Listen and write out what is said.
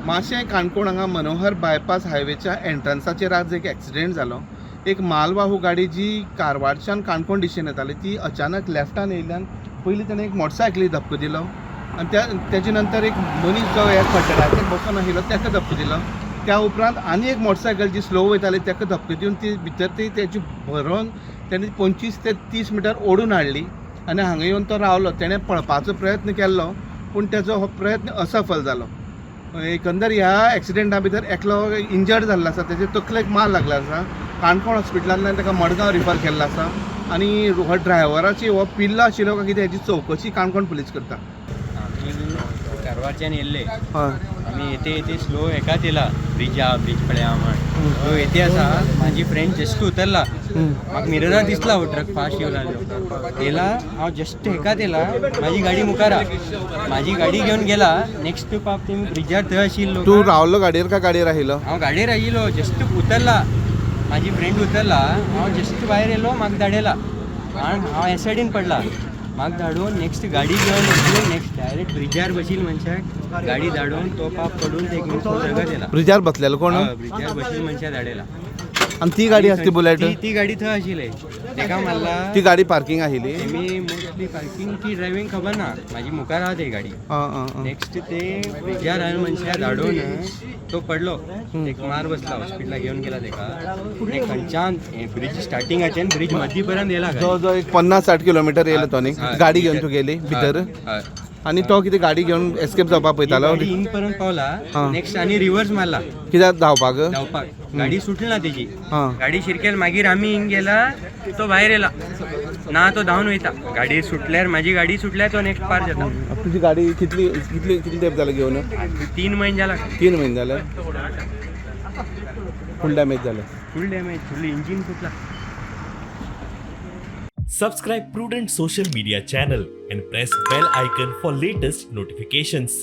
माशें काणकोण हांगा मनोहर बायपास हायवेच्या एंट्रन्साचेर आज एक एक्सिडेंट जालो. एक मालवाहू गाडी जी कारवारच्यान काणकोण दिशेन येताली ती अचानक लेफ्टान येयल्ल्यान पयलीं ताणें एक मोटरसायकली धपको दिलो आनी त्या तेजे नंतर एक मनीस जो ह्या खड्ड्याचेर बसून आशिल्लो ताका धपको दिलो. त्या उपरांत आनी एक मोटरसायकल जी स्लो वयताली ताका धपको दिवन ती भितर ती तेजी भरोन तेणी 25 ते 30 मिटर ओडून हाडली आनी हांगा येवन तो रावलो. तेणें पळपाचो प्रयत्न केल्लो पूण तेजो हो प्रयत्न असफल जालो. एकंदर ह्या एक्सिडेंटा भितर एकलो इंजर्ड जाल्लो आसा, तेजे तकलेक मार लागलो आसा. काणकोण हॉस्पिटलांतल्यान ताका मडगांव रिफर केल्लो आसा आनी हो ड्रायव्हराची हो पिल्लो आशिल्लो काय कितें हेजी चवकशी काणकोण पुलीस करता. आमी कारवारच्यान येयल्ले. हय. आमी येते येते स्लो हेकाच येयला, ब्रिज आहा, ब्रिज कडेन आहा म्हण स्लो येते आसा. म्हाजी फ्रेंड जस्ट उतरला, म्हाका मिररा दिसला हो ट्रक फास्ट येवन लागलो. येयला हांव जस्ट हेकाच येयला, म्हाजी गाडी मुखार आहा, म्हाजी गाडी घेवन गेला. नेक्स्ट पाप तेमी ब्रिजार थंय आशिल्लो. तूं रावलो गाडयेर काय गाडयेर आशिल्लो? हांव गाडयेर आयिल्लो, जस्ट उतरला, म्हाजी फ्रेंड उतरला, हांव जस्ट भायर येयलो, म्हाका धाडयला आनी हांव हे सायडीन पडला. म्हाका धाडून नेक्स्ट गाडी घेवन वचून नेक्स्ट डायरेक्ट ब्रिजार बशील मनशाक गाडी धाडून तो पाप पडून ते घेवन रगत येला. ब्रिजार बसलेलो कोण? हय, ब्रिजार बशील मनशाक धाडयला. आनी ती गाडी आसली बुलेट? ती गाडी थंय आशिल्ली, तेका मारला. ती गाडी पार्किंग आशिल्ली. तेमी मोस्टली पार्किंग की ड्रायव्हिंग खबर ना, म्हाजी मुखार आहा ती गाडी. आं आं आं. नेक्स्ट ते ब्रिजार हांवें मनशाक धाडून तो पडलो, एक मार बसला, हॉस्पिटलाक घेवन गेला तेका. आनी खंयच्यान ब्रिज स्टार्टिंगाच्यान ब्रिज मदीं पर्यंत येयला गाडी. जो जो एक 50-60 किलोमिटर येयलो तो न्ही? हय. गाडी घेवन तूं गेली भितर? हय. आनी तो कितें गाडी घेवन एस्केप जावपाक पळयतालो? गाडी इन पर्यंत पावला. हा. नेक्स्ट आनी रिवर्स मारला. कित्याक धांवपाक? धांवपाक. गाडी सुटली ना तेजी. हां. गाडी शिरकेल, मागीर आमी हिंग गेला, तो भायर येयला ना, तो धांवन वयता. गाडी सुटल्यार, म्हाजी गाडी सुटल्यार तो नेक्स्ट पार जाता. तुजी गाडी कितली कितली कितले तेंप जाले घेवन? 3 म्हयने जाला. 3 म्हयने जाले. फूल डॅमेज जाले? फूल डॅमेज, फूल इंजीन फुटला. Subscribe Prudent Social Media channel and press bell icon for latest notifications.